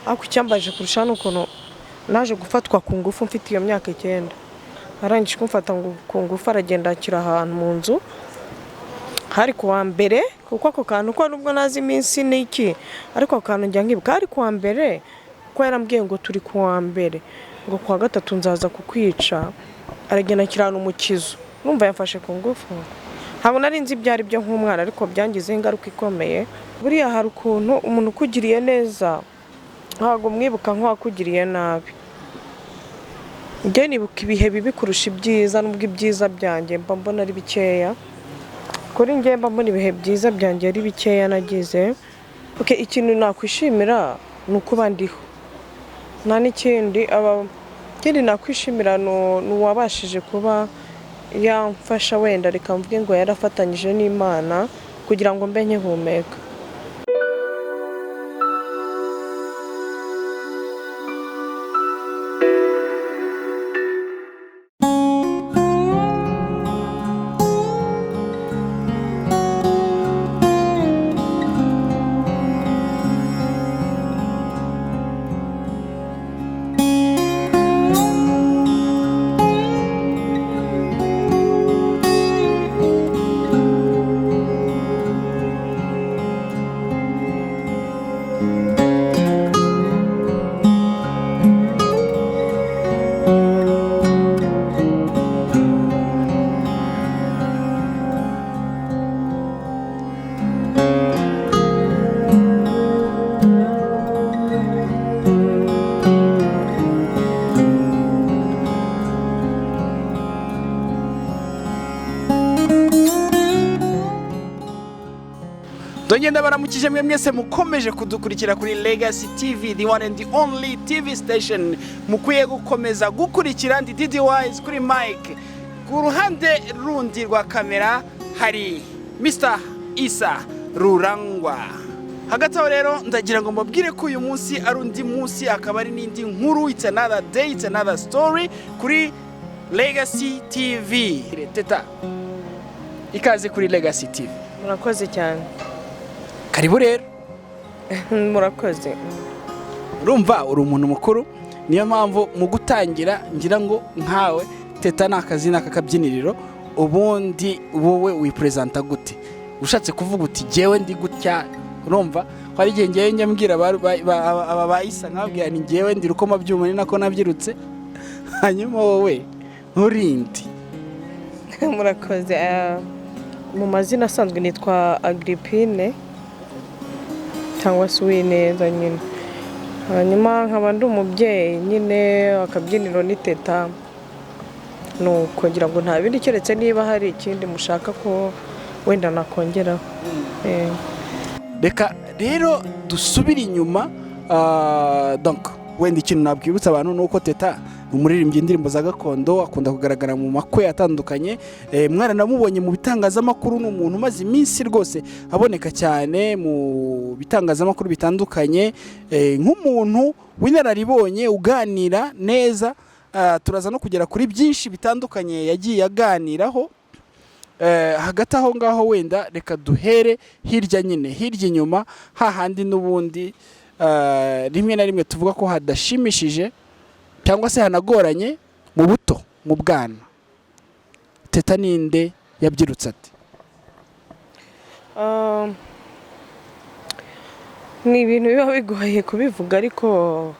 Ariko icyambaje kurushaho ni ukuntu naje gufatwa ku ngufu mfite iyo myaka 9. Arangije kumfata ku ngufu, aragenda akira ahantu mu nzu. Hari ku wa mbere, kuko ako kantu ko nubwo nazi iminsi n'iki, ariko ako kantu njya nkibuka. Hari ku wa mbere, kuko yarambwiye ngo turi ku wa mbere, ngo ku wa gatatu nzaza kukwica. Aragenda akira ahantu mu kizu. Numva yamfashe ku ngufu, ntabwo nari nzi ibyo ari byo nk'umwana, ariko byangizeho ingaruka ikomeye. Buriya hari ukuntu umuntu ukugiriye neza ntabwo umwibuka nk'uwakugiriye nabi. Njye nibuka ibihe bibi kurusha ibyiza, nubwo ibyiza byanjye mba mbona ari bikeya. Kuri njye mba mbona ibihe byiza byanjye ari bikeya nagize. Okay, ikintu nakwishimira ni ukuba ndiho, nta n'ikindi. Ikindi nakwishimira ni uwabashije kuba yamfasha, wenda reka mvuge ngo yarafatanyije n'Imana kugira ngo mbe nkihumeka. Ndongenda baramukije mwe mwese mukomeje kudukurikira kuri Legacy TV, the one and the only TV station mukwiye gukomeza gukurikira. Ndi Didi Wise kuri mic, ku ruhande rundi rwa kamera hari Mr Isa Rurangwa. Hagati aho rero ndagira ngo mbabwire ko uyu munsi ari undi munsi, akaba ari n'indi nkuru. It's another day, it's another story kuri Legacy TV. Teta, ikaze kuri Legacy TV. Murakoze cyane. Karibu rero. Murakoze. Urumva uri umuntu mukuru, niyo mpamvu mu gutangira ngira ngo nkawe Teta ni akazina k'akabyiniriro. Ubundi wowe wiperezanta gute? Ushatse kuvuga uti jyewe ndi gutya. Urumva ko hari igihe ngewe njya mbwira aba bayisa, nkababwira ni ngewe ndi rukoma byuma, ni nako nabyirutse. Hanyuma wowe nturindi? Murakoze. Mu mazina asanzwe nitwa Agrippine cyangwa se Uwineza nyine, hanyuma nkaba ndi umubyeyi nyine, akabyiniro ni Teta. Ni uko, ngira ngo nta bindi, keretse niba hari ikindi mushaka ko wenda nakongeraho. Reka rero dusubire inyuma. Donc wenda ikintu nakwibutsa abantu ni uko Teta ni umuririmbyi indirimbo za gakondo, akunda kugaragara mu makwe atandukanye. Mwaranamubonye mu bitangazamakuru, ni umuntu umaze iminsi rwose aboneka cyane mu bitangazamakuru bitandukanye, nk'umuntu w'inararibonye uganira neza. Turaza no kugera kuri byinshi bitandukanye yagiye aganiraho. Hagati aho ngaho wenda reka duhere hirya nyine, hirya inyuma hahandi n'ubundi, rimwe na rimwe tuvuga ko hadashimishije cyangwa se hanagoranye, mu buto, mu bwana. Teta ninde? Yabyirutse ate? Ni ibintu biba bigoye kubivuga, ariko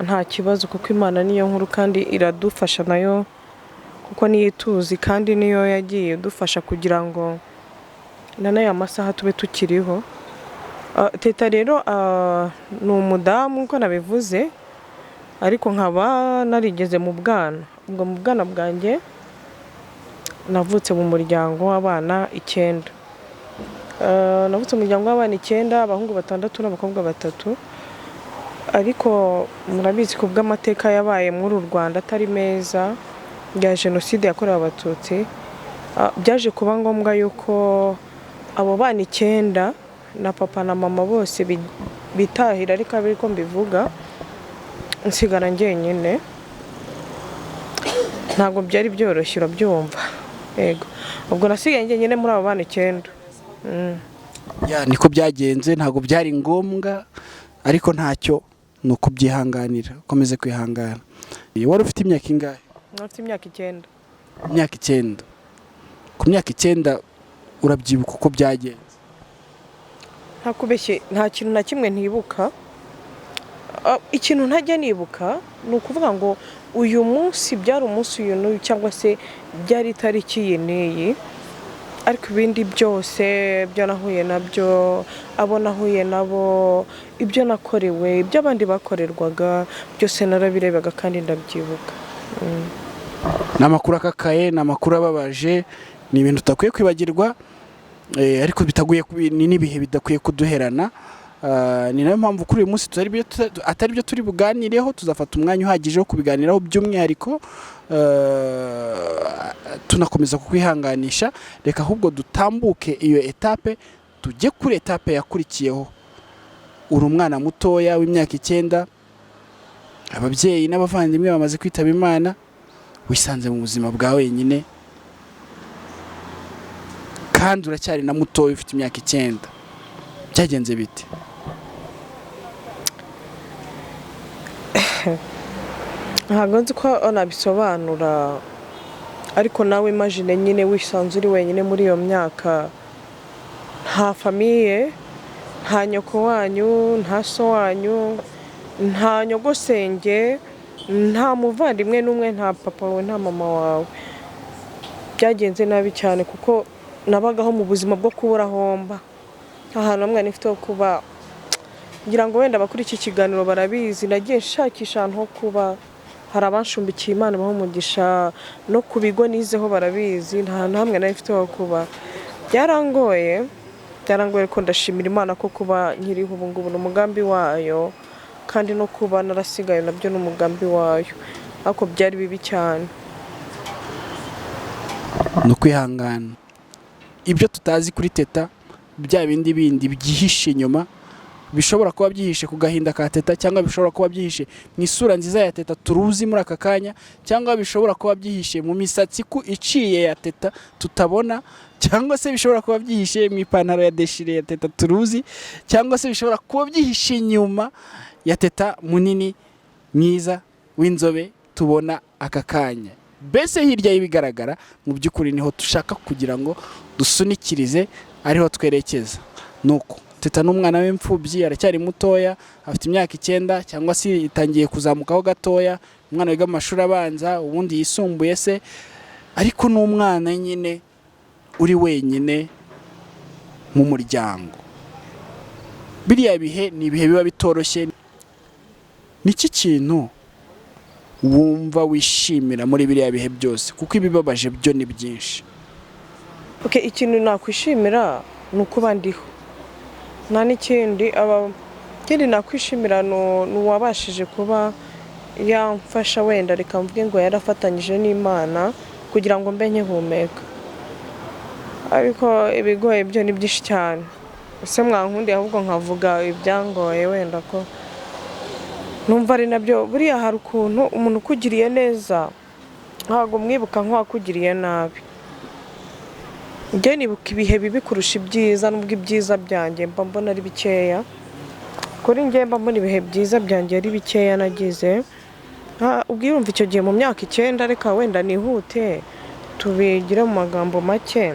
nta kibazo, kuko Imana niyo nkuru kandi iradufasha nayo, kuko niyo ituzi kandi niyo yagiye idufasha kugira ngo na n'aya masaha tube tukiriho. Teta rero ni umudamu uko nabivuze, ariko nkaba narigeze mu bwana. Ubwo mu bwana bwanjye navutse mu muryango w'abana 9. Navutse mu muryango w'abana 9, abahungu 6 n'abakobwa 3. Ariko murabizi ku bw'amateka yabaye muri uru Rwanda atari meza ya jenoside yakorewe Abatutsi, byaje kuba ngombwa yuko abo bana 9 na papa na mama bose bitahira, ariko abe ariko mbivuga, nsigara njyenyine. Ntabwo byari byoroshye, urabyumva. Yego, ubwo nasigaye njyenyine muri abo bana 9. Ya, niko byagenze, ntabwo byari ngombwa ariko ntacyo. Ni ukubyihanganira, ukomeze kwihangana. Wari ufite imyaka ingahe? Mfite imyaka 9. Imyaka 9. Ku myaka 9 urabyibuka uko byagenze? Ntakubeshye, nta kintu na kimwe ntibuka. Ikintu ntajya nibuka ni ukuvuga ngo uyu munsi byari umunsi uyu n'uyu, cyangwa se byari itariki iyi n'iyi, ariko ibindi byose ibyo nahuye nabyo, abo nahuye nabo, ibyo nakorewe, ibyo abandi bakorerwaga, byose narabirebaga kandi ndabyibuka. Ni amakuru akakaye, ni amakuru ababaje, ni ibintu tudakwiye kwibagirwa, ariko bitaguye ni n'ibihe bidakwiye kuduherana. Ni nayo mpamvu kuri uyu munsi atari byo turi buganireho. Tuzafata umwanya uhagije wo kubiganiraho by'umwihariko, tunakomeza kukwihanganisha. Reka ahubwo dutambuke iyo étape, tujye kuri étape yakurikiyeho. Uri umwana mutoya w'imyaka 9, ababyeyi n'abavandimwe bamaze kwitaba Imana, wisanze mu buzima bwa wenyine kandi uracyari na mutoya, ufite imyaka 9. Byagenze bite? Ntabwo nzi ko nabisobanura, ariko nawe imagine nyine wisanze uri wenyine muri iyo myaka, nta famille, nta nyoko wanyu, nta so wanyu, nta nyogosenge, nta muvandimwe n'umwe, nta papa wawe, nta mama wawe. Byagenze nabi cyane kuko nabagaho mu buzima bwo kubura homba, nta hantu hamwe nari mfite ho kuba. Ngira ngo wenda abakuri iki kiganiro barabizi, nagiye nshakisha ahantu ho kuba, hari abanshumbikiye, Imana ibaha umugisha, no ku bigo nizeho barabizi, nta hantu hamwe nari mfite ho kuba. Byarangoye, byarangoye, ariko ndashimira Imana ko kuba nkiriho ubu ngubu ni umugambi wayo, kandi no kuba narasigaye nabyo ni umugambi wayo, ariko byari bibi cyane. Ni ukwihangana. Ibyo tutazi kuri Teta, bya bindi bindi byihishe inyuma, bishobora kuba byihishe ku gahinda ka Teta, cyangwa bishobora kuba byihishe mu isura nziza ya Teta turuzi muri aka kanya, cyangwa bishobora kuba byihishe mu misatsi ku iciye ya Teta tutabona, cyangwa se bishobora kuba byihishe mu ipantaro ya déchiré ya Teta turuzi, cyangwa se bishobora kuba byihishe inyuma ya Teta munini mwiza w'inzobe tubona aka kanya. Mbese hirya y'ibigaragara mu by'ukuri niho dushaka kugira ngo dusunikirize, ariho twerekeza. Nuko Teta n'umwana w'imfubyi, aracyari mutoya, afite imyaka 9 cyangwa se itangiye kuzamukaho gatoya, umwana wiga mu mashuri abanza, ubundi yisumbuye se, ariko n'umwana nyine uri wenyine mu muryango. Biriya bihe ni ibihe biba bitoroshye. Niki kintu wumva wishimira muri biriya bihe byose? Kuko ibibabaje byo ni byinshi. Okay, ikintu nakwishimira ni ukuba ndiho, nta n'ikindi. Ikindi nakwishimira ni uwabashije kuba yamfasha, wenda reka mvuge ngo yarafatanyije n'Imana kugira ngo mbe nkihumeka. Ariko ibigoye byo ni byinshi cyane. Ese mwankundiye ahubwo nkavuga ibyangoye, wenda ko numva ari nabyo. Buriya hari ukuntu umuntu ukugiriye neza ntabwo umwibuka nk'uwakugiriye nabi. Njye nibuka ibihe bibi kurusha ibyiza, nubwo ibyiza byanjye mba mbona ari bikeya. Kuri njye mba mbona ibihe byiza byanjye ari bikeya nagize. Ubwo urumva icyo gihe mu myaka 9, reka wenda nihute tubigire mu magambo make.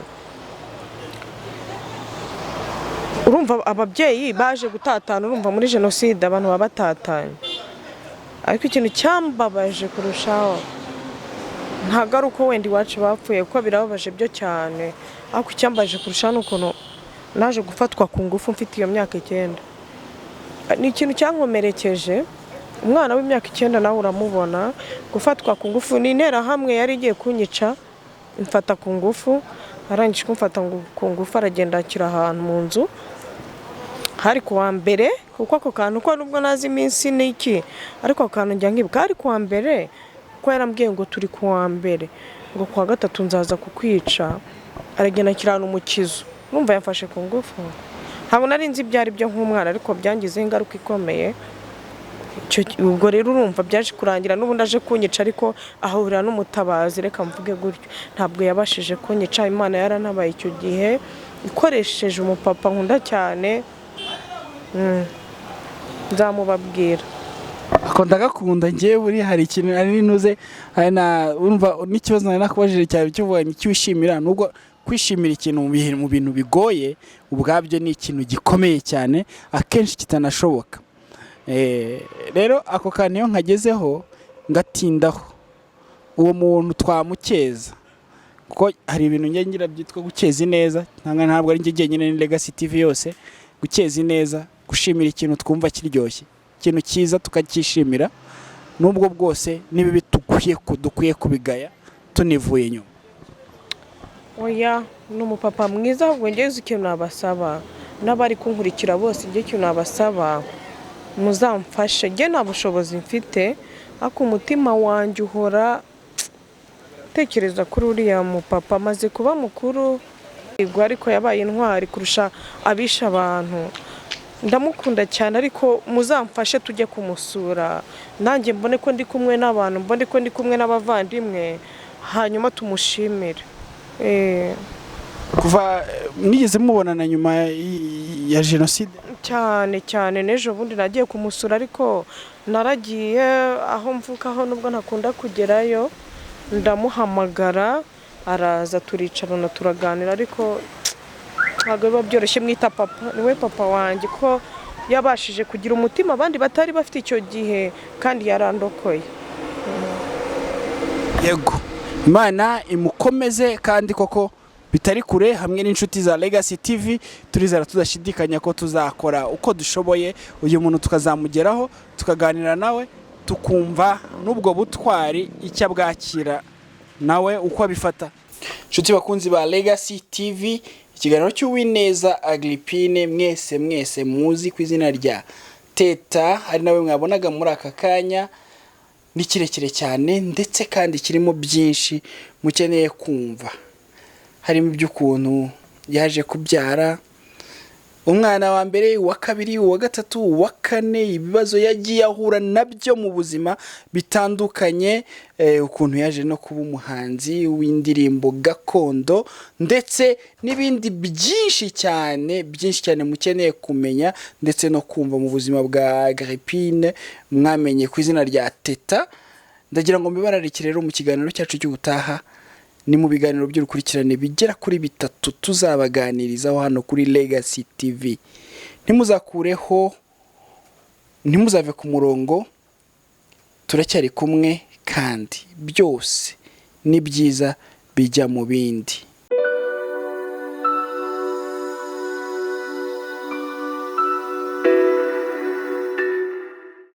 Urumva ababyeyi baje gutatana, urumva muri jenoside abantu baba batatanye, ariko ikintu cyambabaje kurushaho ntabwo ari uko wenda iwacu bapfuye, kuko birababaje byo cyane, ariko icyambabaje kurushaho ni ukuntu naje gufatwa ku ngufu mfite iyo myaka 9. Ni ikintu cyankomerekeje. Umwana w'imyaka 9 nawe uramubona, gufatwa ku ngufu ni interahamwe yari igiye kunyica, imfata ku ngufu, arangije kumfata ku ngufu aragenda akira ahantu mu nzu. Hari ku wa mbere, kuko ako kantu ko nubwo nazi iminsi n'iki, ariko ako kantu njya nkibuka, hari ku wa mbere, kuko yarambwiye ngo turi ku wa mbere, ngo ku wa gatatu nzaza kukwica, aragenda akira ahantu mu kizu. Urumva yamfashe ku ngufu. Ntabwo nari nzi ibyo ari byo nk'umwana, ariko byangizeho ingaruka ikomeye. Ubwo rero urumva byaje kurangira n'ubundi aje kunyica, ariko ahahurira n'umutabazi, reka mvuge gutyo. Ntabwo yabashije kunyica, Imana yarantabaye icyo gihe ikoresheje umupapa nkunda cyane. Nzamubabwira. Ako ndagakunda njyewe. Buriya hari ikintu hari n'intuze, hari na urumva n'ikibazo nari nakubajije cyane kivuga ngo icyo wishimira, nubwo kwishimira ikintu mu bintu bigoye ubwabyo ni ikintu gikomeye cyane, akenshi kitanashoboka. Rero ako kantu iyo nkagezeho ngatindaho, uwo muntu twamukeza, kuko hari ibintu njya ngira byitwa gukeza ineza. Ntabwo ari njye jyenyine, ni Legacy TV yose. Gukeza ineza, gushimira ikintu twumva kiryoshye, ikintu cyiza tukacyishimira, nubwo bwose n'ibibi dukwiye kubigaya tunivuye inyuma. Oya, ni umupapa mwiza. Ahubwo njyewe uzi ikintu nabasaba, n'abari kunkurikira bose, njye ikintu nabasaba, muzamfashe. Njye nta bushobozi mfite, ariko umutima wanjye uhora tekereza kuri uriya mupapa. Amaze kuba mukuru yego, ariko yabaye intwari kurusha abishe abantu. Ndamukunda cyane, ariko muzamfashe tujye kumusura, nanjye mbone ko ndi kumwe n'abantu, mbone ko ndi kumwe n'abavandimwe, hanyuma tumushimire. Kuva mwigeze mubonana nyuma ya jenoside? Cyane cyane. N'ejo bundi nagiye kumusura, ariko naragiye aho mvuka, aho nubwo ntakunda kugerayo, ndamuhamagara araza, turicarana, turaganira, ariko ntabwo biba byoroshye. Mwita papa, niwe papa wanjye, ko yabashije kugira umutima abandi batari bafite icyo gihe, kandi yarandokoye. Yego, Imana imukomeze, kandi koko bitari kure, hamwe n'inshuti za Legacy TV turizera tudashidikanya ko tuzakora uko dushoboye uyu muntu tukazamugeraho, tukaganira nawe, tukumva n'ubwo butwari icyo abwakira nawe uko abifata. Inshuti bakunzi ba Legacy TV, ikiganiro cy'Uwineza Agrippine, mwese mwese muzi ku izina rya Teta, ari nawe mwabonaga muri aka kanya, ni kirekire cyane ndetse kandi kirimo byinshi mukeneye kumva. Harimo iby'ukuntu yaje kubyara umwana wa mbere, uwa kabiri, uwa gatatu, uwa kane, ibibazo yagiye ahura nabyo mu buzima bitandukanye, ukuntu yaje no kuba umuhanzi w'indirimbo gakondo, ndetse n'ibindi byinshi cyane, byinshi cyane mukeneye kumenya ndetse no kumva mu buzima bwa Agrippine mwamenye ku izina rya Teta. Ndagira ngo mbibararike rero mu kiganiro cyacu cy'ubutaha. Ni mu biganiro by'urukurikirane bigera kuri bitatu tuzabaganirizaho hano kuri Legacy TV. Ntimuzakureho, ntimuzave ku murongo, turacyari kumwe, kandi byose ni byiza bijya mu bindi.